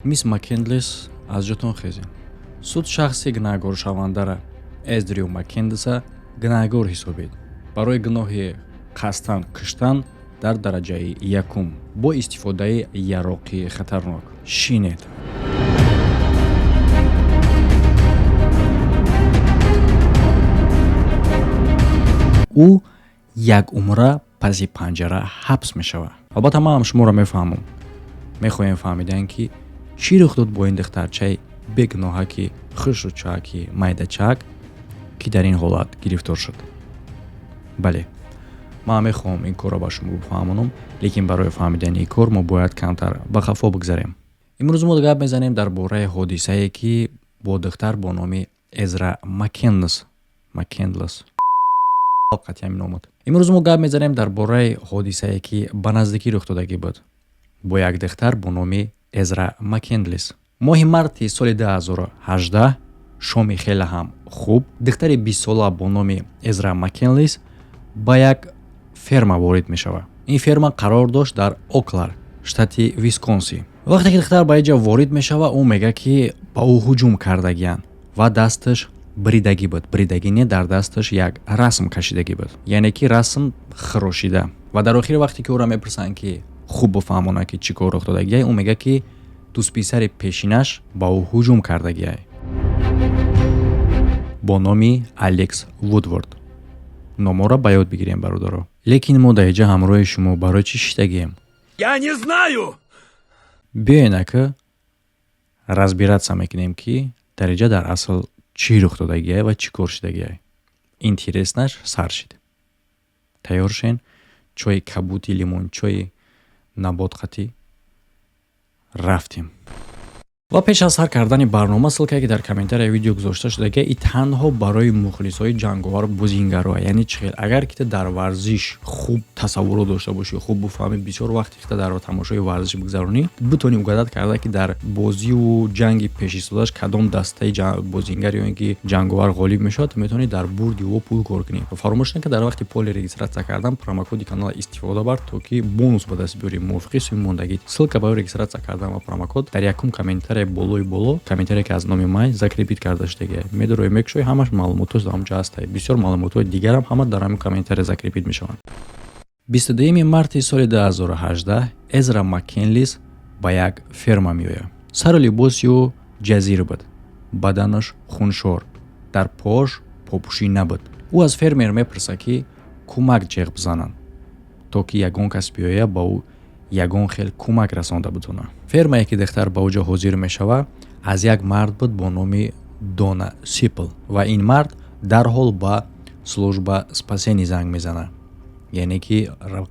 Мисс Маккендлес, аз ҷотон хезем. Суд шахси гунаҳгоршавандара, Эздрю Маккендлеса, гунаҳгор ҳисобид барои гуноҳи қасдан куштан дар дараҷаи якум бо истифодаи яроқи хатарнок. Шинед. Ӯ як умра паси панҷара ҳабс мешавад. Албатта, ман ҳам шуморо мефаҳмам. Мехоҳем фаҳмидан, ки чӣ рух дод бо ин духтарчаи бегуноҳаки хушрӯчаки майдачак, ки дар ин ҳолат гирифтор шуд. Бале, ман мехоҳам ин корро ба шумо бифаҳмонам, лекин барои фаҳмидани ин кор мо бояд камтар ба қафо бигзарем. Имрӯз мо гап мезанем дар бораи ҳодисае, ки бо духтар бо номи Эзра Маккендлес, Маккендлес қатъиян номад. Имрӯз мо гап мезанем дар бораи ҳодисае, ки ба наздикӣ рух додагӣ буд бо як духтар бо номи Эзра Маккендлис. Моҳи марти соли 2018, шоми хеле ҳам хуб, духтари бистсола бо номи Эзра Маккенлис ба як ферма ворид мешавад. Ин ферма қарор дошт дар Оклар, штати Висконси. Вақте ки духтар ба инҷа ворид мешавад, ӯ мегӯяд, ки ба ӯ ҳуҷум кардагиянд ва дасташ бридагӣ буд. Бридагӣ не, дар дасташ як расм кашидагӣ буд, яъне ки расм хирошида. Ва дар охири, вақте ки ӯро мепурсанд, ки хуб бифаҳмонад, ки чӣ кор рух додагиай, ӯ мегӯяд, ки дӯстписари пешинаш ба ӯ ҳуҷум кардагиай бо номи Алекс Вудворд. Номоро ба ёд бигирем, бародаро. Лекин мо дар инҷа ҳамроҳи шумо барои чӣ шиштагием? Я не знаю! Биёен, ака, разбираться мекунем, ки дар инҷа дар асл чӣ рух додагиай ва чӣ кор шудагиай. Интереснаш сар шид. Тайёр шен, чойи кабути, лимончои наботқатӣ рафтем. Ва пеш аз сар кардани барнома, ссылкае, ки дар комментарияи видео гузошта шудага, и танҳо барои мухлисҳои ҷанговар бузингаро. Яъне чӣ хел? Агар ки ту дар варзиш хуб тасаввурот дошта бошӣ, хуб буфаҳмӣ, бисёр вақти хита дар тамошои варзиш бигзаронӣ, битонӣ угадать карда, ки дар бозиву ҷанги пешистодаш кадом дастаи бозингар ё ин ки ҷанговар ғолиб мешавад, ту метавонӣ дар бурди ӯ пул кор кунӣ. Фаромӯш накун, дар вақти поли регистрация кардан промокоди канала истифода бар, то ки бонус ба даст биёрӣ мувофиқи суми мондагӣ. Ссылка барои регистрация кардан ва промокод дар якум комментария болои боло, комментарие, ки аз номи май закрепить карда шудагия. Медарои, мекушои, ҳамаш маълумотош дар онҷо ҳаста. Бисёр маълумотҳои дигарам ҳама дар ҳамин комментария закрепить мешаванд. 22 марти соли 2018 Эзра Маккенлис ба як ферма меояд. Сару либоси ӯ ҷазир буд, баданаш хуншор, дар пош попӯшӣ набуд. Ӯ аз фермер мепурсад, ки кӯмак ҷеғ бизананд, то ки ягон кас биёяд, ба ӯ ягон хел кӯмак расонда битонад. Фермае, ки духтар ба оҷо ҳозир мешавад, аз як мард буд бо номи Дона Сипл. Ва ин мард дарҳол ба служба спасения занг мезанад, яъне ки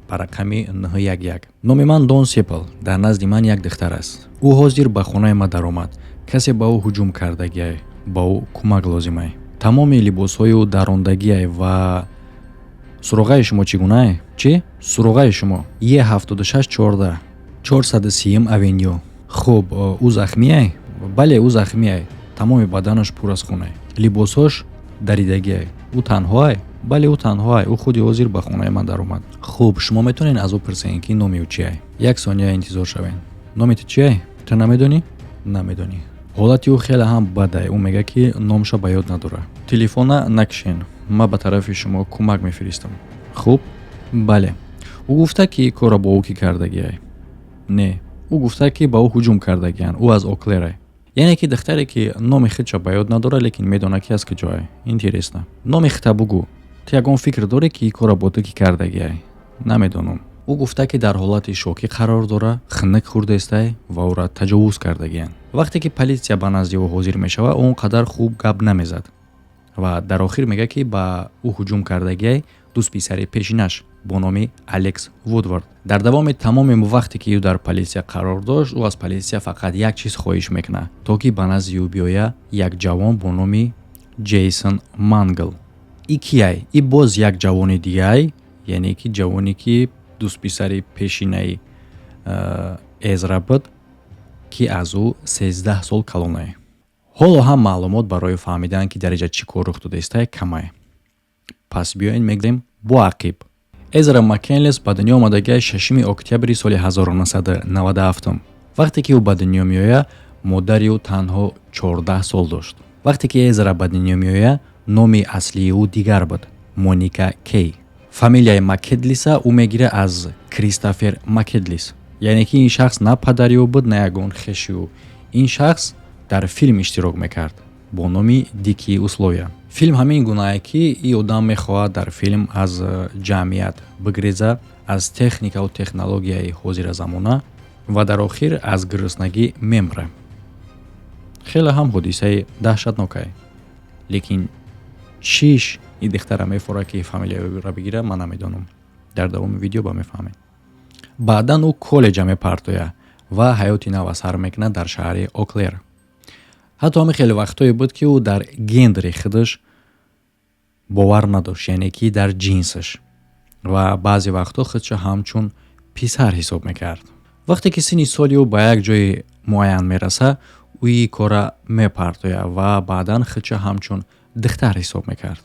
ба рақами 911. Номи ман Дон Сипл, дар назди ман як духтар аст. Ӯ ҳозир ба хонаи ман даромад, касе ба ӯ ҳуҷум кардагиай, ба ӯ кӯмак лозимай. Тамоми либосҳои ӯ дарондагиай. Ва суроғаи шумо чӣ гунае? Чӣ суроғаи шумо? Е 7614, 430-м авеню. Хуб, ӯ захмиай? Бале, ӯ захмиай, тамоми баданаш пур аз хунай, либосҳош даридагиай. Ӯ танҳоай? Бале, ӯ танҳоай, ӯ худи ҳозир ба хонаи ман даромад. Хуб, шумо метавонед аз ӯ пурсед, ки номи ӯ чиай? Як сония интизор шавед. Номи ту чиай? Ту намедонӣ? Намедонӣ. Ҳолати ӯ хеле ҳам бадай. Ӯ мегӯяд, ки номша ба ёд надорад. Телефона накушен, ман ба тарафи шумо кӯмак мефиристам. Хуб, бале. Ӯ гуфта, ки корро бо ӯ кӣ кардагиай? Не, ӯ гуфта, ки ба ӯ ҳуҷум кардагианд, ӯ аз Оклерай. Яъне ки духтаре, ки номи худша ба ёд надорад, лекин медонад, ки аз куҷоай. Интересно. Номи худта бугӯ. Ту ягон фикр дорӣ, ки ин корро бо ту кӣ кардагиай? Намедонам. Ӯ гуфта, ки дар ҳолати шокӣ қарор дора, хунук хӯрдестай ва ӯра таҷовуз кардагианд. Вақте ки полисия ба назди ӯ ҳозир мешавад, ӯ он қадар хуб гап намезад ва дар охир мегӯяд, ки ба ӯ ҳуҷум кардагиай дӯстписари пешинаш бо номи Алекс Вудвард. Дар давоми тамоми вақте, ки ӯ дар полисия қарор дошт, ӯ аз полисия фақат як чиз хоҳиш мекунад, то ки ба назди ӯ биёяд як ҷавон бо номи Ҷейсон Мангл. И кияй? И боз як ҷавони дигаи, яъне ки ҷавоне, ки дӯстписари пешинаи Эзра буд, ки аз ӯ 13 сол калонае. Ҳоло ҳам маълумот барои фаҳмидан, ки дар инҷа чӣ кор рух додаистае, камае. Пас биёед, мегӯем бо ақиб. Эзра Маккенлес ба дунё омадагиай 6 октябри соли 1997. Вақте ки ӯ ба дунё меояд, модари ӯ танҳо 14 сол дошт. Вақте ки Эзра ба дунё меояд, номи аслии ӯ дигар буд: Моника Кей. Фамилияи Македлиса ӯ мегирад аз Кристофер Македлис, яъне ки ин шахс на падари ӯ буд, на ягон хеши ӯ. Ин шахс дар филм иштирок мекард бо номи «Дикие условия». Филм ҳамин гунае, ки ин одам мехоҳад дар филм аз ҷамъият бигреза, аз техникаву технологияи ҳозиразамона, ва дар охир аз гуруснагӣ мемра. Хеле ҳам ҳодисаи даҳшатнокае, лекин чиш ин духтара мефорад, ки фамилияро бигирад, ман намедонам. Дар давоми видео ба мефаҳмед. Баъдан ӯ коллеҷа мепартояд ва ҳаёти нава сар мекунад дар шаҳри Оклер. Ҳатто ҳамин хеле вақтҳое буд, ки ӯ дар гендери худаш бовар надошт, яъне ки дар ҷинсаш, ва баъзе вақтҳо худшо ҳамчун писар ҳисоб мекард. Вақте ки синни соли ӯ ба як ҷои муайян мераса, ӯ ин корра мепартояд ва баъдан худшо ҳамчун духтар ҳисоб мекард.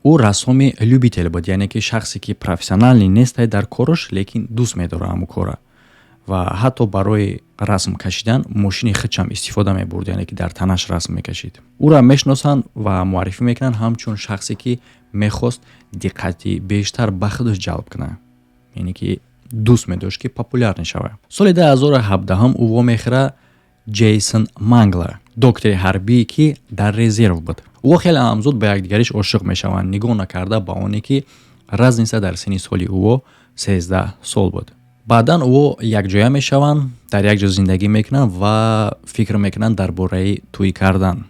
Ӯ рассоми любитель буд, яъне ки шахсе, ки профессиональный нестай дар кораш, лекин дӯст медорад ҳамун корра, ва ҳатто барои расм кашидан мошини худшам истифода мебурд, яъне ки дар танаш расм мекашид. Ӯра мешиносанд ва муаррифӣ мекунанд ҳамчун шахсе, ки мехост диққати бештар ба худаш ҷалб кунад, яъне ки дӯст медошт, ки популярный шавад. Соли 2017 ӯ вомехӯрад Ҷейсон Мангла, доктори ҳарбие, ки дар резерв буд. Ӯ хеле ҳам зуд ба якдигариш ошиқ мешаванд, нигоҳ накарда ба оне, ки разница дар синни соли ӯо 13 сол буд. Баъдан ӯ якҷоя мешаванд, дар як ҷо зиндагӣ мекунанд ва фикр мекунанд дар бораи тӯй кардан,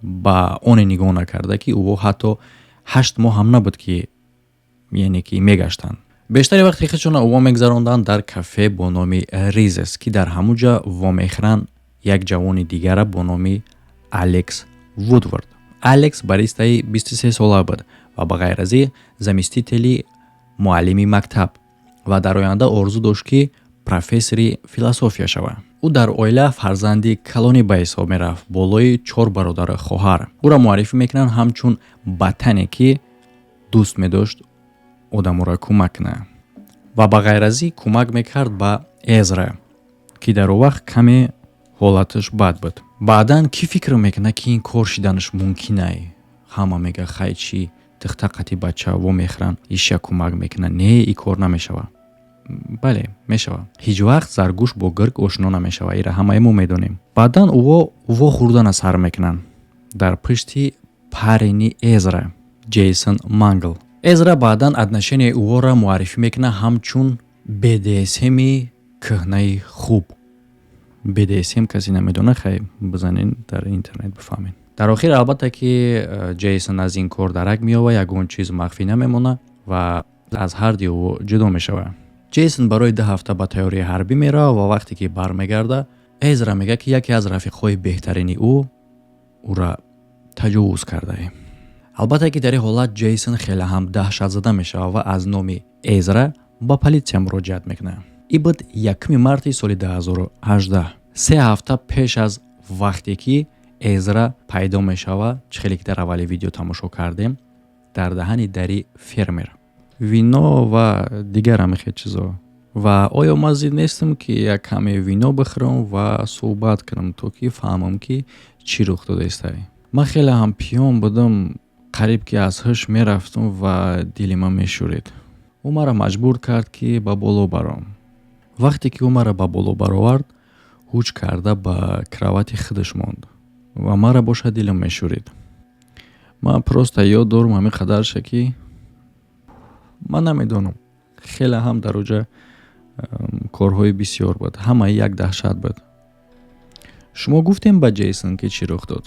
ба оне нигоҳ накарда, ки ӯ ҳатто 8 моҳ ҳам набуд, ки яъне ки мегаштанд. Бештари вақти худшона ӯ мегзаронданд дар кафе бо номи Ризес, ки дар ҳамун ҷа вомехӯранд як ҷавони дигара бо номи Алекс Вудвард. Алекс баристаи 23 сола буд ва ба ғайр аз ин заместители муаллими мактаб ва дар оянда орзу дошт, ки профессори философия шавад. Ӯ дар оила фарзанди калонӣ ба ҳисоб мерафт, болои чор бародару хоҳар. Ӯро муаррифӣ мекунанд ҳамчун батане, ки дӯст медошт одаморо кӯмак кунад, ва ба ғайр аз ин кӯмак мекард ба Эзра, ки дар он вақт каме ҳолаташ бад буд. Баъдан кӣ фикр мекунад, ки ин кор шиданаш мумкинай? Ҳама мега: «Хай, чӣ, духта қати бача вомехӯранд, иша кӯмак мекунад? Не, ин кор намешавад». Бале, мешавад. Ҳеҷ вақт заргӯш бо гирг ошно намешавад, ира ҳамаи мо медонем. Баъдан ӯо вохӯрдана сар мекунанд дар пушти парени Эзра, Ҷейсон Мангл. Эзра баъдан отношенияи ӯҳоро муаррифӣ мекунад ҳамчун БДСМи кӯҳнаи хуб. БДСМ касе намедонад, хай, бизанен дар интернет, бифаҳмед. Дар охир, албатта ки, Ҷейсон аз ин кор дарак меёбад, ягон чиз махфӣ намемонад ва аз ҳарди ӯ ҷудо мешавад. Ҷейсон барои 2 ҳафта ба тайёрии ҳарбӣ меравад ва вақте ки бармегардад, Эзра мегӯяд, ки яке аз рафиқҳои беҳтарини ӯ ӯра таҷовуз кардае. Албатта ки дар ин ҳолат Ҷейсон хеле ҳам даҳшатзада мешавад ва аз номи Эзра ба политсия муроҷиат мекунад. Ин буд 1 марти соли 2018, 3 ҳафта пеш аз вақте ки Эзра пайдо мешавад, чӣ хеле ки дар аввали видео тамошо кардем, дар даҳани дари фермер вино ва дигар ҳамихел чизо. Ва оё ман зид нестам, ки як каме вино бихӯрам ва суҳбат кунам, то ки фаҳмам, ки чӣ рух додаистай? Ман хеле ҳам пиён будам, қариб ки аз ҳуш мерафтам ва дили ман мешӯрид. Ӯ маро маҷбур кард, ки ба боло баром. Вақте ки ӯ маро ба боло баровард, ҳуҷ карда ба кровати худаш монд ва маро бошад дилам мешӯрид. Ман просто ёд дорам ҳамин қадарша, ки ман намедонам, хеле ҳам дар оҷа корҳои бисёр буд, ҳамаи як даҳшат буд. Шумо гуфтем ба Ҷейсон, ки чӣ рух дод?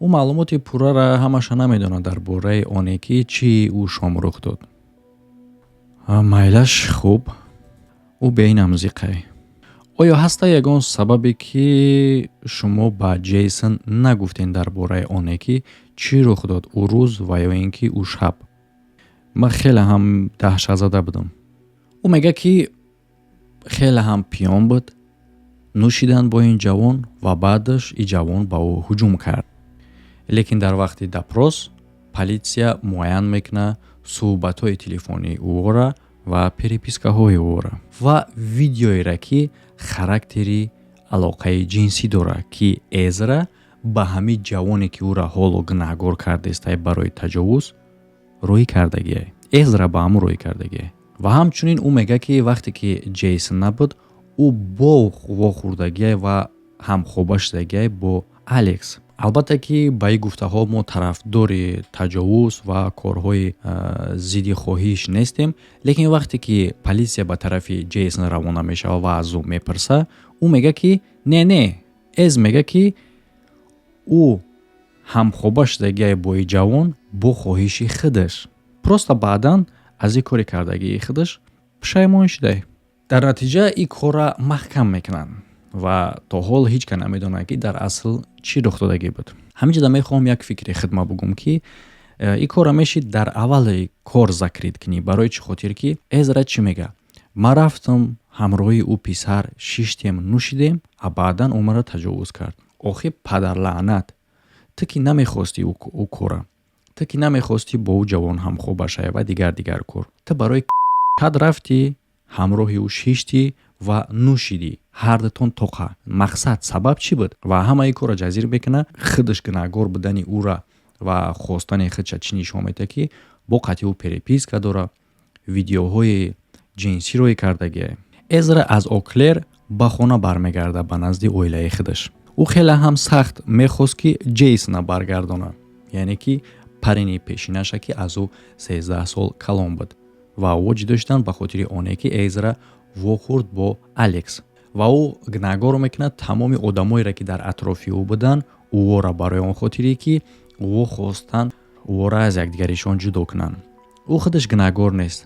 Ӯ маълумоти пуррара ҳамаша намедонад дар бораи оне, ки чӣ ӯ шом рух дод. Майлаш, хуб, ӯ беинам зиқай. Оё ҳаста ягон сабабе, ки шумо ба Ҷейсон нагуфтем дар бораи оне, ки чӣ рух дод ӯ рӯз ва ё ин ки ӯ шаб? Ман хеле ҳам даҳшатзада будам. Ӯ мегӯяд, ки хеле ҳам пиён буд, нӯшиданд бо ин ҷавон ва баъдаш ин ҷавон ба ӯ ҳуҷум кард. Лекин дар вақти допрос политсия муайян мекунад суҳбатҳои телефонии ӯро. Ва перепискаҳои ӯро ва видеоеро, ки характери алоқаи ҷинсӣ дорад, ки Эзра ба ҳамин ҷавоне, ки ӯро ҳоло гунаҳгор кардестай барои таҷовуз, рӯй кардагиай. Эзра ба ҳамун рӯй кардагиай. Ва ҳамчунин ӯ мегӯяд, ки вақте ки Ҷейсон набуд, ӯ бо вохӯрдагиай ва ҳамхоба шудагиай бо Алекс. Албатта ки ба ин гуфтаҳо мо тарафдори таҷовуз ва корҳои зидди хоҳиш нестем, лекин вақте ки полисия ба тарафи Ҷейсон равона мешавад ва аз ӯ мепурса, ӯ мегӯяд, ки не, не, Эз мегӯяд, ки ӯ ҳамхоба шудагиай бо ин ҷавон бо хоҳиши худаш, просто баъдан аз ин кори кардагии худаш пушаймон шудай. Дар натиҷа ин корра маҳкам мекунанд ва то ҳол ҳеҷ кас намедонад, ки дар асл чӣ рух додагӣ буд. Ҳамин ҷода мехоҳам як фикри хидма бугум, ки ин корра мешид дар аввали кор закрыть кунӣ. Барои чӣ хотир ки Эзра чӣ мега? Ман рафтам, ҳамроҳи ӯ писар шиштем, нӯшидем, а баъдан ӯ маро таҷовуз кард. Охи падарлаънат, ту ки намехостӣ ӯ кора, ту ки намехостӣ бо ӯ ҷавон ҳамхоба шавӣ ва дигар дигар кор, ту барои кад рафтӣ, ҳамроҳи ӯ шиштӣ ва нӯшидӣ ҳардутон тоқа. Мақсад, сабаб чӣ буд? Ва ҳамаи корро ҷазир мекунад. Худаш гунаҳгор будани ӯра ва хостани худша чӣ нишон медиҳад, ки бо қатъи ӯ переписка дора, видеоҳои ҷинсӣ рӯй кардагиа. Эзра аз Оклер ба хона бармегардад, ба назди оилаи худаш. Ӯ хеле ҳам сахт мехост, ки Ҷейсона баргардонад, яъне ки парени пешинаша, ки аз ӯ 13 сол калон буд ва ӯ ҷудо шуданд ба хотири оне, ки Эзра вохӯрд бо Алекс. Ва ӯ гунаҳгор мекунад тамоми одамоеро, ки дар атрофи ӯ буданд, ӯро, барои он хотире ки ӯ хостанд ӯро аз якдигаришон ҷудо кунанд. Ӯ худаш гунаҳгор нест,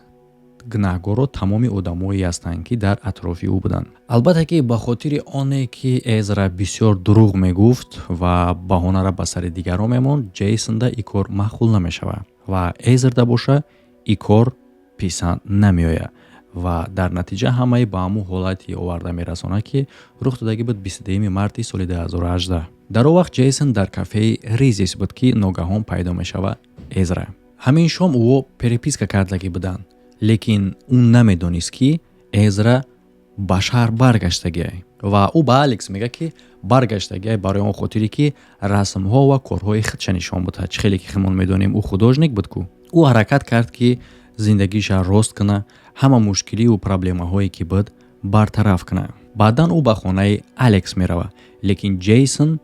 гунаҳгорро тамоми одамое ҳастанд, ки дар атрофи ӯ буданд. Албатта ки ба хотири оне ки Эзра бисёр дурӯғ мегуфт ва баҳонаро ба сари дигарон мемонд, Ҷейсонда ин кор маъқул намешавад ва Эзрда боша ин кор писанд намеояд. Ва дар натиҷа ҳамаи ба ҳамун ҳолате оварда мерасонад, ки рух додагӣ буд 22 марти соли 2018. Дар он вақт Ҷейсон дар кафеи Ризис буд, ки ногаҳон пайдо мешавад Эзра. Ҳамин шом ӯ переписка кардагӣ буданд, лекин ӯ намедонист, ки Эзра ба шаҳр баргаштагиай. Ва ӯ ба Алекс мегӯяд, ки баргаштагиай барои он хотире, ки расмҳо ва корҳои худша нишон бидиҳад. Чӣ хеле ки худмон медонем, ӯ художник буд ку. Ӯ ҳаракат кард, ки зиндагиша рост куна, ҳама мушкиливу проблемаҳое, ки буд, бартараф куна. Баъдан ӯ ба хонаи Алекс меравад, лекин Ҷейсон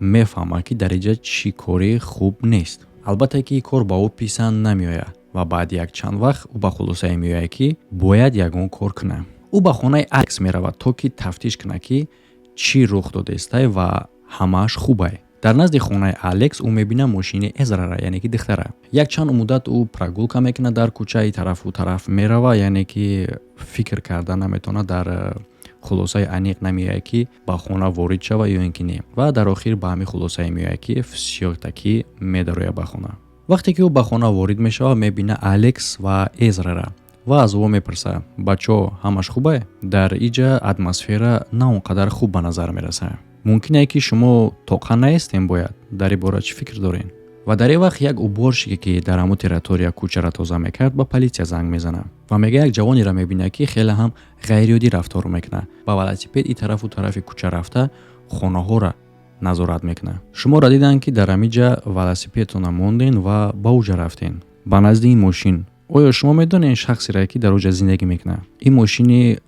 мефаҳмад, ки дар инҷа чӣ кори хуб нест. Албатта ки ин кор ба ӯ писанд намеояд ва баъди якчанд вақт ӯ ба хулосае меояд, ки бояд ягон кор кунад. Ӯ ба хонаи Алекс меравад, то ки тафтиш кунад, ки чӣ рух додаистай ва ҳамааш хубай. Дар назди хонаи Алекс ӯ мебинад мошини Эзрара, яъне ки духтара. Якчанд муддат ӯ прогулка мекунад дар кӯча, и тарафу тараф мерава, яъне ки фикр карда наметавонад, дар хулосаи аниқ намеояд, ки ба хона ворид шава ё ин ки не. Ва дар охир ба ҳамин хулосае меояд, ки всё-таки медарояд ба хона. Вақте ки ӯ ба хона ворид мешавад, мебинад Алекс ва Эзрара ва аз ӯ мепурсад: «Бачаҳо, ҳамаш хубе? Дар иҷа атмосфера на он қадар хуб ба назар мерасад. Мумкине, ки шумо тоқа наестем? Бояд дар ин бора чӣ фикр доред?» Ва дар ин вақт як уборщике, ки дар ҳамун территория кӯчаро тоза мекард, ба полисия занг мезанад ва мега: як ҷавонеро мебинад, ки хеле ҳам ғайриоддӣ рафтор мекунад, ба велосипед ин тарафу тарафи кӯча рафта, хонаҳоро назорат мекунад. Шуморо диданд, ки дар ҳамин ҷа велосипедтонро монден ва ба уҷа рафтен, ба назди ин мошин. Оё шумо медонед шахсеро, ки дар уҷа зиндагӣ мекунад? Ин мошини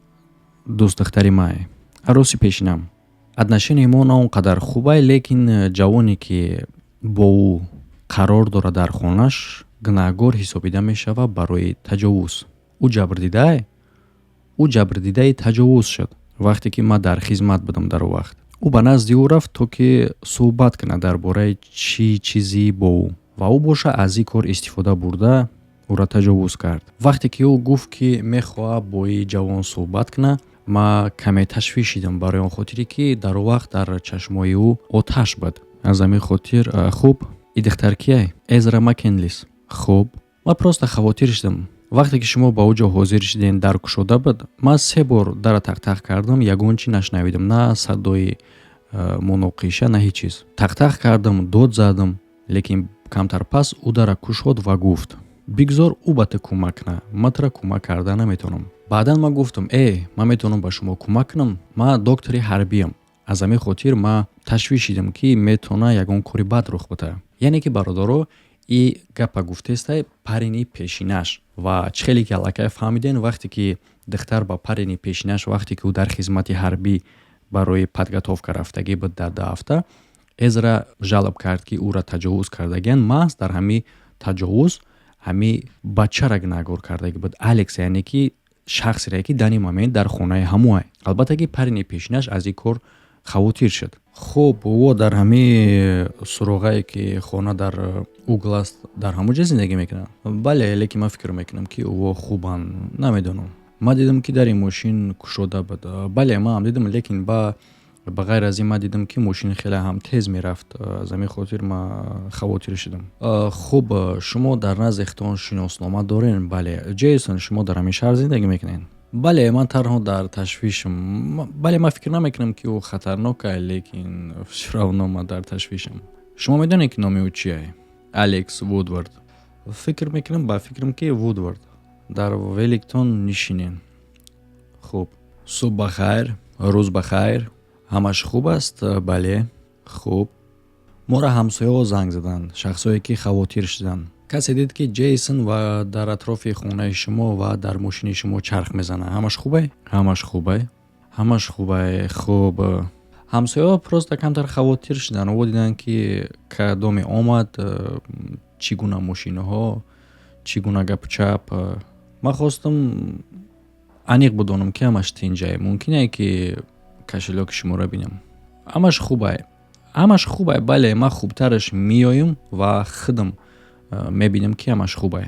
дӯстдухтари мае, арӯси пешинам. Отношенияи мо на он қадар хубай, лекин ҷавоне, ки бо ӯ қарор дорад дар хонааш, гунаҳгор ҳисобида мешавад барои таҷовуз. Ӯ ҷабрдидае, ӯ ҷабрдидаи таҷовуз шуд, вақте ки ман дар хизмат будам. Дар он вақт ӯ ба назди ӯ рафт, то ки суҳбат кунад дар бораи чӣ чизи бо ӯ, ва ӯ боша аз ин кор истифода бурда, ӯро таҷовуз кард. Вақте ки ӯ гуфт, ки мехоҳад бо ин ҷавон суҳбат кунад, ман каме ташвиш шидам, барои он хотире, ки дар он вақт дар чашмои ӯ оташ буд. Аз ҳамин хотир: «Хуб, и духтар кияй?» «Эзра Макенлис». «Хуб, ман просто хавотир шудам. Вақте ки шумо ба ӯ ҷо ҳозир шудем, дар кушода буд. Ман се бор дара тақтақ кардам, ягон чӣ нашнавидам, на садои муноқиша, на ҳеҷ чиз. Тақтақ кардам, дод задам, лекин камтар пас ӯ дара кушод ва гуфт: Бигзор ӯ ба ту кӯмак кунад, ман туро кӯмак карда наметавонам. Баъдан ман гуфтам: «Ман метавонам ба шумо кӯмак кунам, ман доктори ҳарбиям». Аз ҳамин хотир ман ташвиш шидам, ки метавона ягон кори бад рух диҳад. Яъне ки, бародаро, и гапа гуфтестай парень и пешинаш. Ва чӣ хеле ки аллакай фаҳмиден, вақте ки духтар ба парень и пешинаш, вақте ки ӯ дар хизмати ҳарбӣ барои подготовка рафтагӣ буд дар 2 ҳафта, Эзра жалоб кард, ки ӯра таҷовуз кардагиянд. Маҳз дар ҳамин таҷовуз ҳамин бачара гунаҳгор кардагӣ буд, Алекс, яъне ки шахсере, ки данный момент дар хонаи ҳамоай. Албатта ки парень и пешинаш аз ин кор хавотир шуд. Хуб, ӯ дар ҳамин суроғае, ки хона дар угол аст, дар ҳамон ҷо зиндагӣ мекунад? Бале, лекин ман фикр мекунам, ки ӯ хубанд, намедонам. Ман дидам, ки дари мошин кушода буд. Бале, ман ҳам дидам, лекин ба ғайр аз ин ман дидам, ки мошин хеле ҳам тез мерафт, аз ҳамин хотир ман хавотир шудам. Хуб, шумо дар назди худтон шиноснома дорен? Бале. Ҷейсон, шумо дар ҳамин шаҳр зиндагӣ мекунед? Бале. Ман танҳо дар ташвишам. Бале, ман фикр намекунам, ки ӯ хатарнок ай, лекин всё равно ман дар ташвишам. Шумо медонед, ки номи ӯ чие? Алекс Вудвард, фикр мекунам, ба фикрам, ки Вудвард. Дар Веллингтон нишинен. Хуб, субҳ ба хайр, рӯз ба хайр, ҳамаш хуб аст? Бале, хуб. Моро ҳамсояҳо занг заданд, шахсое, ки хавотир шуданд. Касе дид, ки Ҷейсон ва дар атрофи хонаи шумо ва дар мошини шумо чарх мезанад. Ҳамаш хубай? Ҳамаш хубай, ҳамаш хубай. Хуб, ҳамсояҳо просто камтар хавотир шуданд. О, диданд, ки кадоме омад, чӣ гуна мошинаҳо, чӣ гуна гапу чап. Ман хостам аниқ бидонам, ки ҳамаш тинҷае. Мумкине, ки кошелёк и шуморо бинам? Ҳамаш хубай, ҳамаш хубай. Бале, ман хубтараш меоям ва худам мебинам, ки ҳамаш хубай.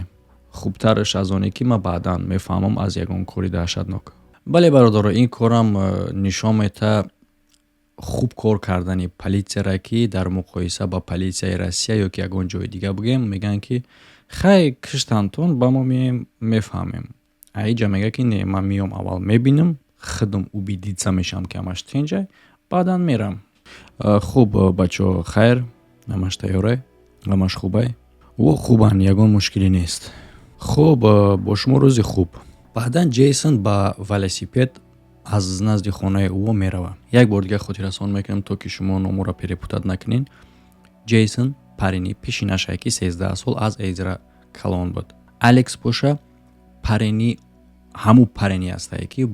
Хубтараш аз оне, ки ман баъдан мефаҳмам аз ягон кори даҳшатнок. Бале, бародаро, ин корам нишон метаҳад хуб кор кардани политсияра, ки дар муқоиса ба политсияи Россия ё ки ягон ҷои дига бигӯем, мегӯянд, ки хай, киштантон, ба мо меоем, мефаҳмем. Аиҷа мегӯяд, ки не, ман меом, аввал мебинам, худам убедиться мешавам, ки ҳамаш тинҷай, баъдан мерам. Хуб, бачаҳо, хайр, ҳамаш тайёрай, ҳамаш хубай? О, хубанд, ягон мушкиле нест. Хуб, бо шумо рӯзи хуб. Баъдан Ҷейсон ба велосипед аз назди хонаи ӯ меравад. Як бор дигар хотиррасон мекунам, то ки шумо номоро перепутать накунед. Ҷейсон парень и пешинашае, ки 13 сол аз Эзра калон буд. Алекс боша парень и, ҳамун парень е ҳастае, ки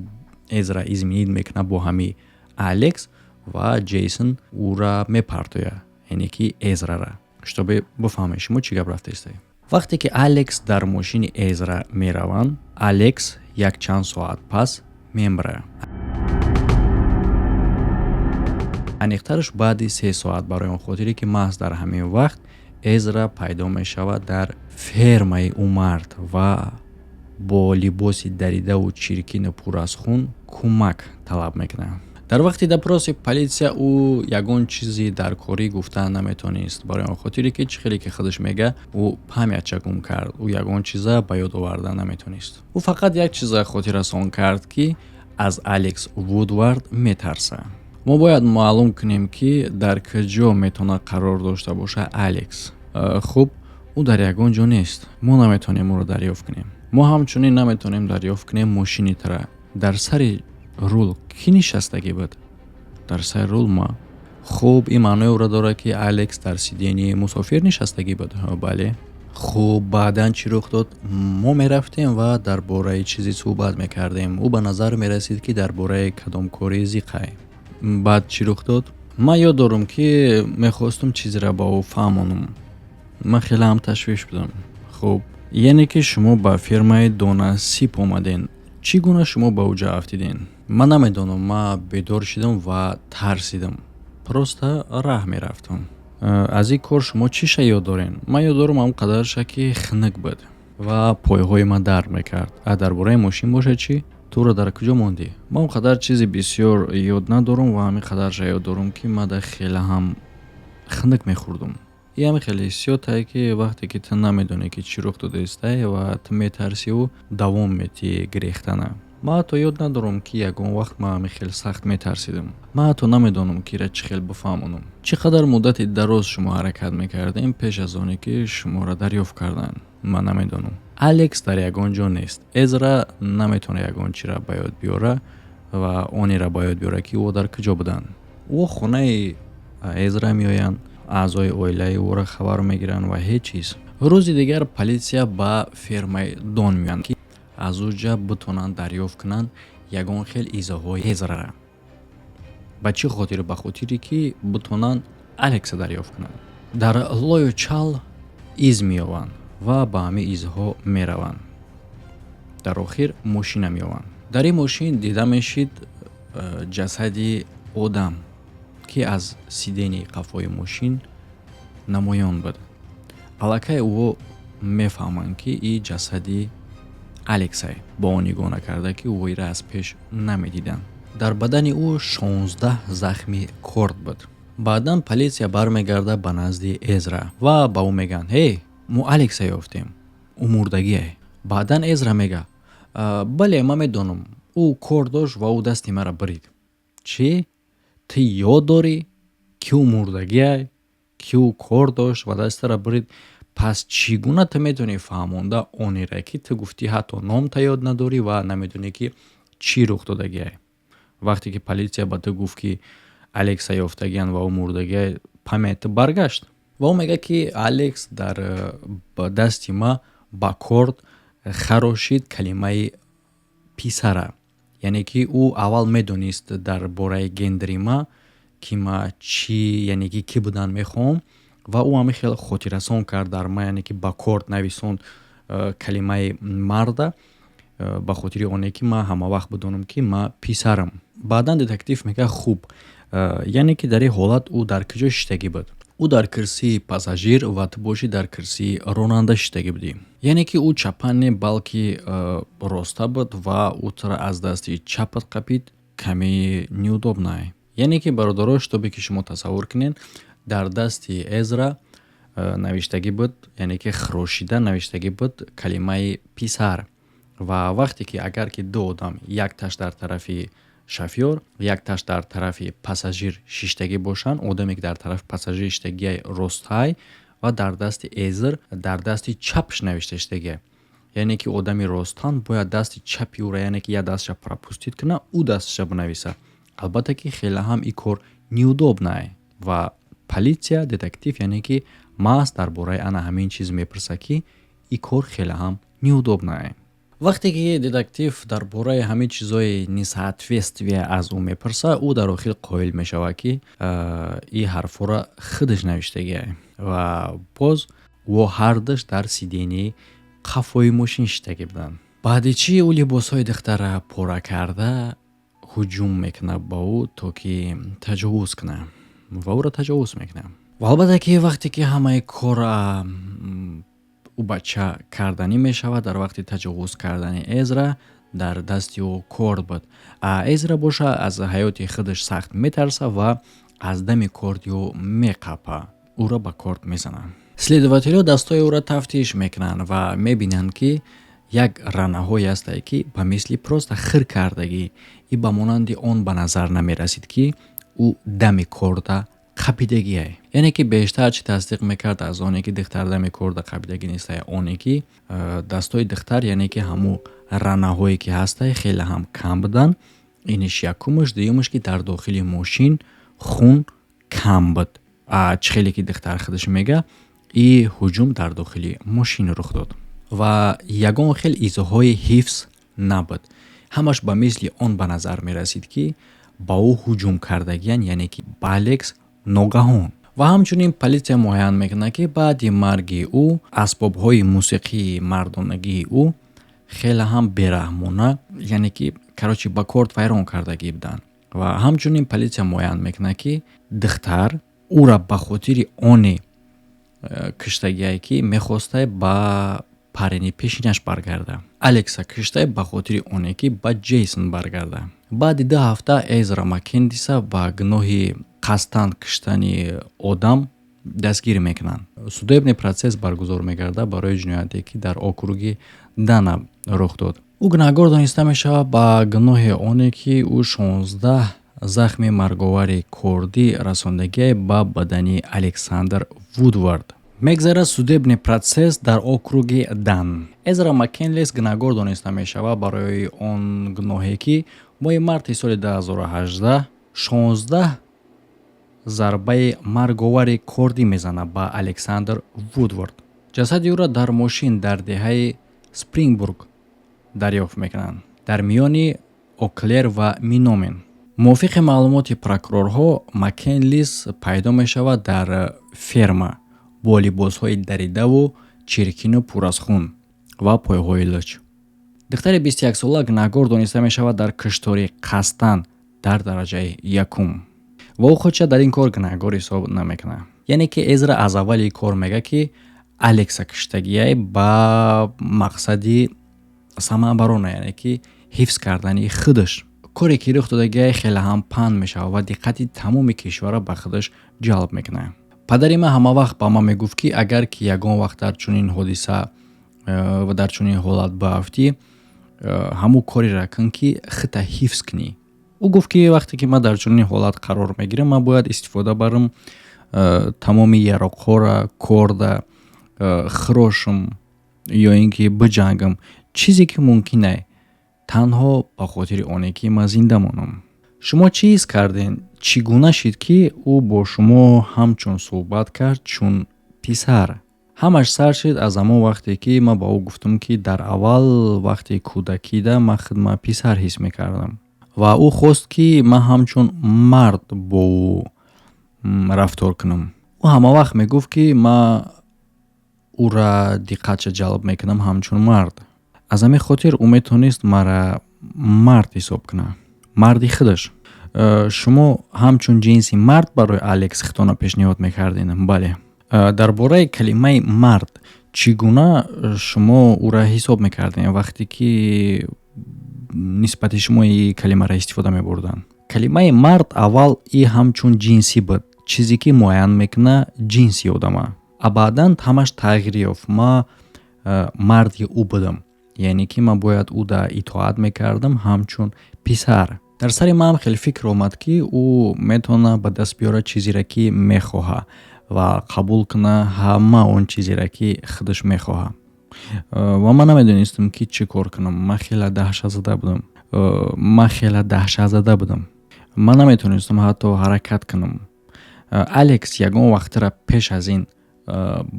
Эзра изменить мекунад бо ҳами Алекс ва Ҷейсон ӯра мепартояд, яъне ки Эзрара, чтобы бифаҳмед шумо чӣ гап рафтаистае. Вақте ки Алекс дар мошини Эзра мераванд, Алекс якчанд соат пас мемирад, аниқтараш баъди 3 соат, барои он хотире, ки маҳз дар ҳамин вақт Эзра пайдо мешавад дар фермаи ӯ мард ва бо либоси даридаву чиркину пур аз хун кӯмак талаб мекунад. Дар вақти допрос и полисия ӯ ягон чизи дар корӣ гуфта наметонист, барои он хотире, ки чӣ хеле ки худаш мега, ӯ память ша гум кард, ӯ ягон чиза ба ёд оварда наметонист. Ӯ фақат як чиза хотиррасон кард, ки аз Алекс Вудвард метарсад. Мо бояд маълум кунем, ки дар куҷо метавонад қарор дошта бошад Алекс. Хуб, ӯ дар ягон ҷо нест, мо наметавонем ӯро дарёфт кунем. Мо ҳамчунин наметавонем дарёфт кунем мошини тара. Дар сари рул кӣ нишастагӣ буд? Дар сари рул ма. Хуб, ин маънои ӯро дорад, ки Алекс дар сиденье и мусофир нишастагӣ буд? Бале. Хуб, баъдан чӣ рух дод? Мо мерафтем ва дар бораи чизе суҳбат мекардем. Ӯ ба назар мерасид, ки дар бораи кадом кори зиқай. Баъд чӣ рух дод? Ман ёд дорам, ки мехостам чизеро ба ӯ фаҳмонам. Ман хеле ҳам ташвиш будам. Хуб, яъне ки шумо ба фермаи Дона Сип омаден. Чӣ гуна шумо ба ӯ ҷо афтиден? Ман намедонам, ман бедор шудам ва тарсидам, просто раҳ мерафтам. Аз ин кор шумо чӣ ша ёд дорен? Ман ёд дорам ҳамон қадарша, ки хунук буд ва пойҳои ман дард мекард. А дар бораи мошин бошад чӣ? Туро дар куҷо мондӣ? Ман он қадар чизи бисёр ёд надорам ва ҳамин қадарша ёд дорам, ки ман дар хеле ҳам хунук мехӯрдум. Ин ҳамин хеле ҳиссиётае, ки вақте ки ту намедонӣ, ки чӣ рух додаистае, ва ту метарсиву давом медиҳӣ гирехтана. Ман ҳатто ёд надорам, ки ягон вақт ман ҳамин хел сахт метарсидам. Ман ҳатто намедонам, ки ира чӣ хел бифаҳмонам. Чӣ қадар муддати дароз шумо ҳаракат мекардем пеш аз оне ки шуморо дарёфт карданд, ман намедонам. Алекс дар ягон ҷо нест. Эзра наметавона ягон чиро ба ёд биёра ва онеро ба ёд биёра, ки ӯ дар куҷо буданд. Ӯ хонаи Эзра меоянд, аъзои оилаи ӯро хабар мегиранд ва ҳеҷ чиз. Рӯзи дигар полисия ба фермаи Дон меоянд, ки аз ӯ ҷа битонанд дарёфт кунанд ягон хел изоҳои Эзрара. Ба чӣ хотир? Ба хотире ки битонанд Алекса дарёфт кунанд. Дар лою чал из меёбанд ва ба ҳамин изҳо мераванд. Дар охир мошина меёбанд. Дар ин мошин дида мешид ҷасади одам, ки аз сиденьяи қафои мошин намоён буд. Аллакай ӯ мефаҳманд, ки ин ҷасади Алексай, бо он нигоҳ накарда, ки ӯ ира аз пеш намедиданд. Дар бадани ӯ 16 захми корд буд. Баъдан полисия бармегардад ба назди Эзра ва ба ӯ мегӯянд: «Ҳей, мо Алекса ёфтем, ӯ мурдагие». Баъдан Эзра мегӯяд: «Бале, ман медонам, ӯ корд дошт ва ӯ дасти маро бирид». Чӣ? Ту ёд дорӣ, ки ӯ мурдагиай, ки ӯ корд дошт ва дастаро бирид? Пас чӣ гуна ту метавонӣ фаҳмонда онере, ки ту гуфтӣ, ҳатто номта ёд надорӣ ва намедонӣ, ки чӣ рух додагиай? Вақте ки полисия ба ту гуфт, ки Алекса ёфтагиянд ва ӯ мурдагиай, память ту баргашт? Ва ӯ мегӯяд, ки Алекс дар дасти ма ба корд харошид калимаи писара, яъне ки ӯ аввал медонист дар бораи гендери ма, ки ма чӣ, яъне ки кӣ будан мехоҳам, ва ӯ ҳамин хел хотиррасон кард дар ма, яъне ки ба корд нависонд калимаи марда, ба хотири оне ки ман ҳамавақт бидонам, ки ман писарам. Баъдан детектив мегӯяд: «Хуб, яъне ки дар ин ҳолат ӯ дар куҷо шиштагӣ буд?» Ӯ дар кирсии пассажир ва ту бошӣ, дар кирсии ронанда шиштагӣ будӣ. Яъне ки ӯ чапан не, балки роста буд ва ӯ туро аз дасти чапат қапид. Каме неудобно. Яъне ки, бародаро, шитобе ки шумо тасаввур кунед, дар дасти Эзра навиштагӣ буд, яъне ки хирошида навиштагӣ буд калимаи писар. Ва вақте ки агар ки ду одам, якташ дар тарафи шофёр, якташ дар тарафи пассажир шиштагӣ бошанд, одаме ки дар тарафи пассажир шиштагиай ростҳай ва дар дасти Эзр дар дасти чапш навишта шиштагиай, яъне ки одами росттан бояд дасти чапи ӯро, яъне ки як дасташа пропустить кунад, ӯ дасташа бинависа. Албатта ки хеле ҳам ин кор неудобно. Ва полиция, детектив, яъне ки маҳз дар бораи ана ҳамин чиз мепурсад, ки ин кор хеле ҳам неудобно. Вақте ки детектив дар бораи ҳамин чизҳои несоответствия аз ӯ мепурсад, ӯ дар охир қоил мешавад, ки ин ҳарфҳоро худаш навиштагиай ва боз ӯ ҳардуш дар сиденьяи қафои мошин шиштагӣ буданд. Баъди чӣ ӯ либосҳои духтара пора карда, ҳуҷум мекунад ба ӯ, то ки таҷовуз кунад, ва ӯро таҷовуз мекунад. Ва албатта ки вақте ки ҳамаи кор ӯ бача карданӣ мешавад, дар вақти таҷовуз кардани Эзра дар дасти ӯ корд буд. Эзра боша, аз ҳаёти худаш сахт метарса ва аз дами корди ӯ меқапа, ӯро ба корд мезанад. Следователҳо дастҳои ӯро тафтиш мекунанд ва мебинанд, ки як ранаҳое ҳастае, ки ба мисли просто хир кардагӣ и ба монанди он ба назар намерасид, ки ӯ дами корда қапидагие. Яъне ки бештар чӣ тасдиқ мекард аз оне ки духтар дами корда қапидагӣ нестае? Оне ки дастҳои духтар, яъне ки ҳамун ранаҳое ки ҳастае, хеле ҳам кам буданд. Иниш якумаш. Дуюмаш, ки дар дохили мошин хун кам буд. Чӣ хеле ки духтар худаш мега, и ҳуҷум дар дохили мошин рух дод ва ягон хел изоҳои ҳифз набуд. Ҳамаш ба мисли он ба назар мерасид, ки ба ӯ ҳуҷум кардагиян, яъне ки ба Алекс ногаҳон. Ва ҳамчунин полисия муайян мекунад, ки баъди марги ӯ асбобҳои мусиқии мардонагии ӯ хеле ҳам бераҳмона, яъне ки, короче, ба корд вайрон кардагӣ буданд. Ва ҳамчунин полисия муайян мекунад, ки духтар ӯра ба хотири оне киштагие, ки мехостае ба парени пешинаш баргарда. Алекса киштае ба хотири оне, ки ба Ҷейсон баргарда. Баъди 2 ҳафта Эзра Маккендиса ба гуноҳи қасдан киштани одам дастгир мекунанд. Судебный процесс баргузор мегардад барои ҷинояте, ки дар округи Дана рух дод. Ӯ гунаҳгор дониста мешавад ба гуноҳи оне, ки ӯ 16 захми марговари кордӣ расондагиай ба бадани Александр Вудвард. Мегзарад судебный процесс дар округи Дан. Эзра Маккенлис гунаҳгор дониста мешавад барои он гуноҳе, ки моҳи марти соли 2018 16 зарбаи марговари кордӣ мезанад ба Александр Вудвард. Ҷасади ӯро дар мошин дар деҳаи Спрингбург дарёфт мекунанд, дар миёни Оклер ва Миномин. Мувофиқи маълумоти прокурорҳо, Маккенлис пайдо мешавад дар ферма бо либосҳои даридаву чиркину пур аз хун ва пойҳои луч. Духтари 21-сола гунаҳгор дониста мешавад дар куштори қасдан дар дараҷаи якум ва ӯ худша дар ин кор гунаҳгор ҳисоб намекунад. Яъне ки Эзра аз аввали кор мегӯяд, ки Алекса куштагиай ба мақсади самооборона, яъне ки ҳифз кардани худаш. Коре, ки рух додагиай, хеле ҳам панд мешавад ва диққати тамоми кишварро ба худаш ҷалб мекунад. Падари ман ҳамавақт ба ман мегуфт, ки агар ки ягон вақт дар чунин ҳодиса ва дар чунин ҳолат баафтӣ, ҳамун кореро кун, ки худта ҳифз кунӣ. Ӯ гуфт, ки вақте ки ман дар чунин ҳолат қарор мегирам, ман бояд истифода барам тамоми яроқҳоро, корда, хирошам ё ин ки биҷангам, чизе ки мумкин танҳо ба хотири оне, ки ман зинда монам. Шумо чӣ ҳис кардем? Чӣ гуна шид, ки ӯ бо шумо ҳамчун суҳбат кард, чун писар? Ҳамаш сар шид аз ҳамон вақте, ки ман ба ӯ гуфтам, ки дар аввал вақти кӯдакида ман худма писар ҳис мекардам ва ӯ хост, ки ман ҳамчун мард бо ӯ рафтор кунам. Ӯ ҳамавақт мегуфт, ки ман ӯра диққатша ҷалб мекунам ҳамчун мард. Аз ҳамин хотир ӯ метавонист мара мард ҳисоб кунад, марди худаш. Шумо ҳамчун ҷинси мард барои Алекс худтона пешниҳод мекардед? Бале. Дар бораи калимаи мард, чӣ гуна шумо ӯра ҳисоб мекардед, вақте ки нисбати шумо и калимаро истифода мебурданд? Калимаи мард аввал и ҳамчун ҷинсӣ буд, чизе ки муайян мекунад ҷинси одама, а баъдан ҳамаш тағйир ёфт. Ман марди ӯ будам, яъне ки ман бояд ӯ да итоат мекардам ҳамчун писар. Дар сари ман хеле фикр омад, ки ӯ метавонад ба даст биёрад чизеро, ки мехоҳад, ва қабул кунад ҳама он чизеро, ки худаш мехоҳад. Ва ман намедонистам, ки чӣ кор кунам. Ман хеле даҳшатзада будам, ман хеле даҳшатзада будам. Ман наметавонистам ҳатто ҳаракат кунам. Алекс ягон вақтра пеш аз ин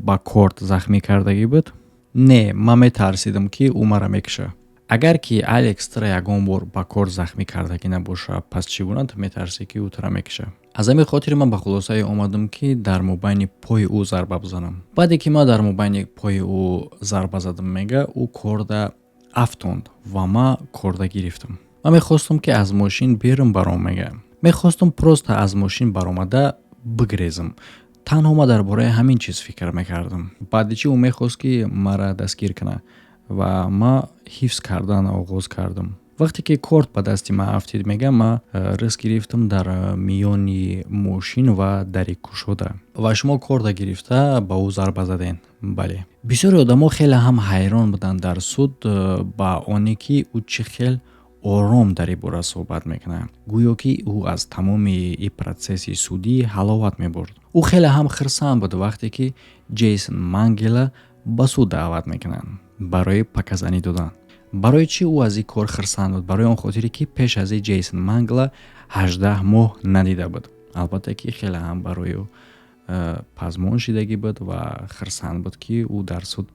ба корд захмӣ кардагӣ буд? Не, ман метарсидам, ки ӯ маро мекушад. Агар ки Алекс тура ягон бор ба корд захмӣ кардагӣ набошад, пас чӣ гуна ту метарсӣ, ки ӯ тура мекушад? Аз ҳамин хотир ман ба хулосае омадам, ки дар мобайни пои ӯ зарба бизанам. Баъде ки ман дар мобайни пои ӯ зарба задам, мега, ӯ корда афтонд ва ман корда гирифтам. Ман мехостам, ки аз мошин берун баром, мега. Мехостам просто аз мошин баромада бигрезам. Танҳо ман дар бораи ҳамин чиз фикр мекардам. Баъди чӣ ӯ мехост, ки маро дастгир кунад, ва ман ҳифз кардан оғоз кардам. Вақте ки корд ба дасти ман афтид, мегам, ман риск гирифтам дар миёни мошин ва дари кушода. Ва шумо корда гирифта ба ӯ зарба задед? Бале. Бисёри одамо хеле ҳам ҳайрон буданд дар суд ба оне, ки ӯ чӣ хел ором дар ин бора суҳбат мекунад, гӯё ки ӯ аз тамоми ин процесси судӣ ҳаловат мебурд. Ӯ хеле ҳам хирсанд буд, вақте ки Ҷейсон Мангела ба суд даъват мекунанд барои показания додан. Барои чӣ ӯ аз ин кор хирсанд буд? Барои он хотире, ки пеш аз ин Ҷейсон Мангела 18 моҳ надида буд. Албатта ки хеле ҳам барои ӯ пазмон шидагӣ буд ва хирсанд буд, ки ӯ дар суд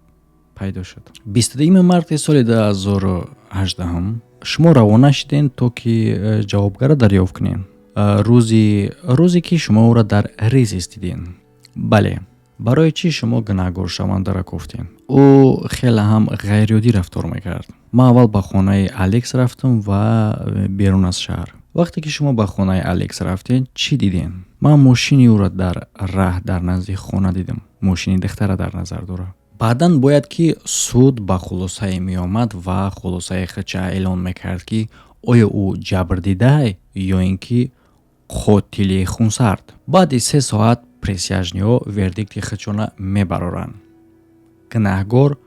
пайдо шуд. 22 марти соли 2018 шумо равона шудем, то ки ҷавобгарро дарёфт кунем, рӯзе ки шумо ӯро дар Ризис дидем? Бале. Барои чӣ шумо гунаҳгоршавандаро кофтем? Ӯ хеле ҳам ғайриоддӣ рафтор мекард. Ман аввал ба хонаи Алекс рафтам ва берун аз шаҳр. Вақте ки шумо ба хонаи Алекс рафтед, чӣ дидем? Ман мошини ӯро дар раҳ дар назди хона дидам. Мошини духтара дар назар дорад. Баъдан бояд ки суд ба хулосае меомад ва хулосаи худша эълон мекард, ки оё ӯ ҷабрдидай ё ин ки қотили хунсард. Баъди 3 соат присяжный ҳо вердикти худшона мебароранд: гунаҳгор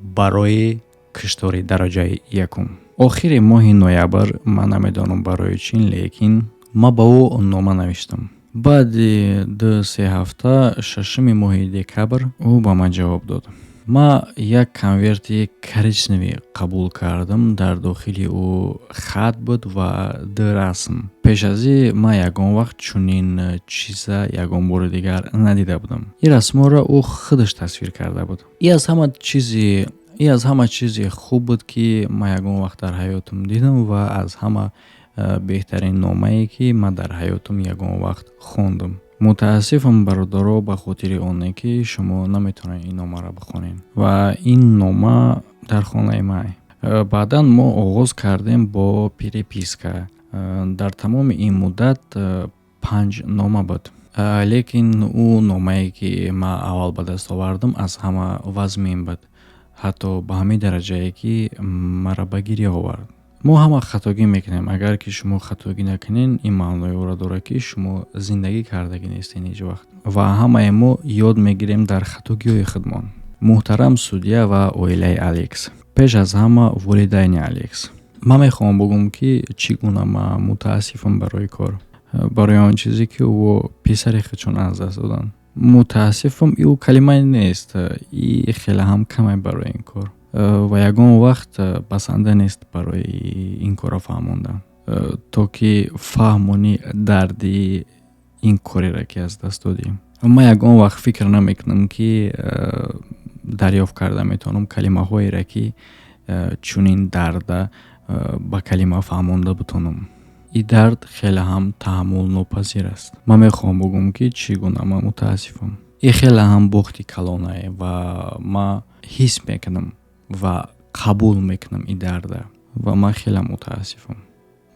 барои Киштори дараҷаи якум. Охири моҳи ноябр, ман намедонам барои чӣ, лекин ман ба ӯ нома навиштам. Баъди 2-3 ҳафта, 6-уми моҳи декабр, ӯ ба ман ҷавоб дод. Ман як конверти коричневый қабул кардам. Дар дохили ӯ хат буд ва ду расм. Пеш аз ин ман ягон вақт чунин чиза ягон бори дигар надида будам. Ин расмҳоро ӯ худаш тасвир карда буд. И аз ҳама чизи хуб буд, ки ман ягон вақт дар ҳаётам дидам, ва аз ҳама беҳтарин номае, ки ман дар ҳаётам ягон вақт хондам. Мутаассифам, бародаро, ба хотири оне ки шумо наметавонед ин номаро бихонед, ва ин нома дар хонаи ман. Баъдан мо оғоз кардем бо переписка. Дар тамоми ин муддат панҷ нома буд, лекин ӯ номае, ки ман аввал ба даст овардам, аз ҳама вазмин буд, ҳатто ба ҳамин дараҷае, ки маро ба гиря овард. Мо ҳама хатогӣ мекунем. Агар ки шумо хатогӣ накунед, ин маънои ӯро дорад, ки шумо зиндагӣ кардагӣ нестед ҳеҷ вақт. Ва ҳамаи мо ёд мегирем дар хатогиҳои худмон. Муҳтарам судья ва оилаи Алекс, пеш аз ҳама волидайни Алекс, ман мехоҳам бигӯм, ки чӣ гуна ман мутаассифам барои кор, барои он чизе, ки ӯ писари худшон аз даст доданд. Мутаассифам ӯ калимае нест, и хеле ҳам камай барои ин кор ва ягон вақт басанда нест барои ин корро фаҳмондан, то ки фаҳмонӣ дарди ин кореро, ки аз даст додӣ. Ман ягон вақт фикр намекунам, ки дарёфт карда метавонам калимаҳоеро, ки чунин дарда ба калима фаҳмонда бутонам. Ин дард хеле ҳам таҳаммулнопазир аст. Ман мехоҳам бигӯм, ки чӣ гуна ман мутаассифам. Ин хеле ҳам бохти калонае ва ман ҳис мекунам ва қабул мекунам ин дарда ва ман хеле мутаассифам.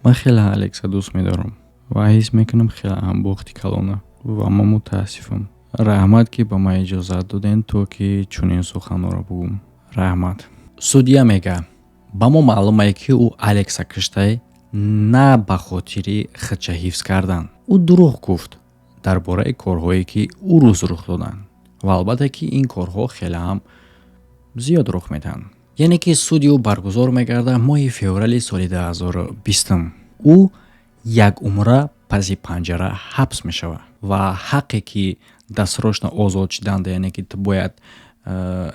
Ман хеле Алекса дӯст медорам ва ҳис мекунам, хеле ҳам бохти калона ва ман мутаассифам. Раҳмат, ки ба ман иҷозат додем, то ки чунин суханҳоро бигӯм. Раҳмат. Судья мега: ба мо маълумае, ки ӯ Алекса киштае на ба хотири худша ҳифз кардан. Ӯ дурӯғ гуфт дар бораи корҳое, ки ӯ рӯз рух доданд, ва албатта ки ин корҳо хеле ҳам зиёд рух медиҳанд. Яъне ки суди ӯ баргузор мегардад моҳи феврали соли 2020-ум. Ӯ як умра паси панҷара ҳабс мешавад ва ҳаққе, ки досрочно озод шуданд, яъне ки ту бояд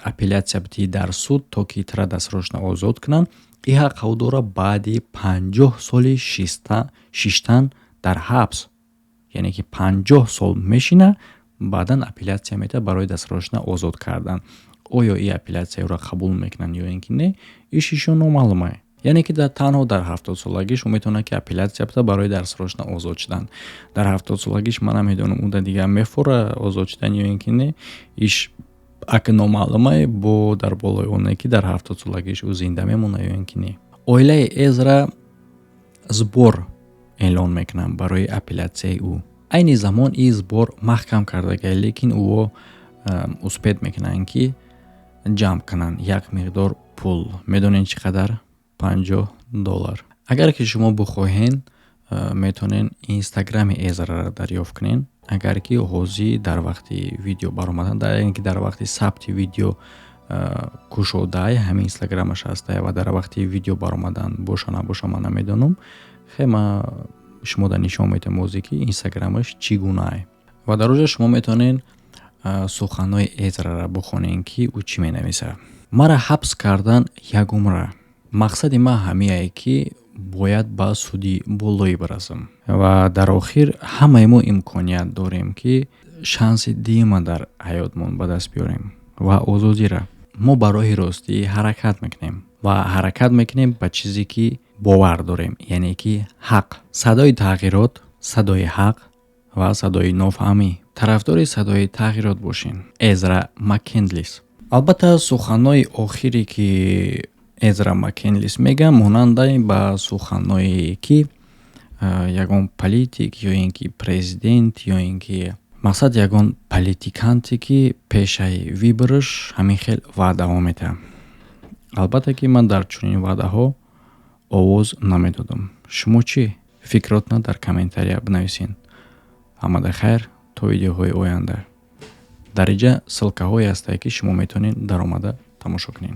апелляция бидиҳӣ дар суд, то ки тура досрочно озод кунанд, ин ҳаққа ӯ дорад баъди 50 соли шиштан дар ҳабс. Яъне ки 50 сол мешина, баъдан апелляция медиҳад барои досрочно озод кардан. Оё ин апелляция ӯро қабул мекунанд ё ин ки не, ишишо номаълума. Яъне ки танҳо дар 70-солагиш ӯ метавонад, ки апелляция буда барои досрочно озод шудан. Дар 70-солагиш ман намедонам, ӯ да дигар мефора озод шудан ё ин ки не, иш ака номаълумае. Бо дар болои оне ки дар 70-солагиш ӯ зинда мемонад ё ин ки не. Оилаи Эзра сбор эълон мекунанд барои апелляцияи ӯ. Айни замон ин сбор маҳкам кардагай, лекин ӯо успеть мекунанд, ки ҷамъ кунанд як миқдор пул. Медонед, чӣ қадар? 50 доллар. Агар ки шумо бихоҳен, метавонед инстаграми Эзраро дарёфт кунед. Агар ки ҳозир дар вақти видео баромадан, яъне ки дар вақти сабти видео кушодаи ҳамин инстаграмаш ҳастае ва дар вақти видео баромадан боша, набоша, ман намедонам. Хе, ман шумода нишон медиҳам ҳозир, ки инстаграмаш чӣ гунае, ва дар оҷа шумо метавонед суханҳои Эзраро бихонед, ки ӯ чӣ менависад: «Мара ҳабс кардан як умра. Мақсади ман ҳамиае, ки бояд ба суди болоӣ бирасам. Ва дар охир ҳамаи мо имконият дорем, ки шанси дуюма дар ҳаётмон ба даст биёрем ва озодира. Мо ба роҳи ростӣ ҳаракат мекунем ва ҳаракат мекунем ба чизе, ки бовар дорем, яъне ки ҳақ. Садои тағйирот, садои ҳақ ва садои нофаҳмӣ. Тарафдори садои тағйирот бошен. Эзра Маккендлис». Албатта, суханҳои охире, ки Эзра Маккенлис мегӯяд, монандаи ба суханҳое, ки ягон политик ё ин ки президент, ё ин ки мақсад ягон политиканте, ки пешаи выбор аш ҳамин хел ваъдаҳо медиҳад. Албатта ки ман дар чунин ваъдаҳо овоз намедодам. Шумо чӣ? Фикротна дар комментария бинависед. Ҳамада хайр, то видеоҳои оянда. Дар инҷа ссылка ҳое ҳастае, ки шумо метавонед даромада тамошо кунед.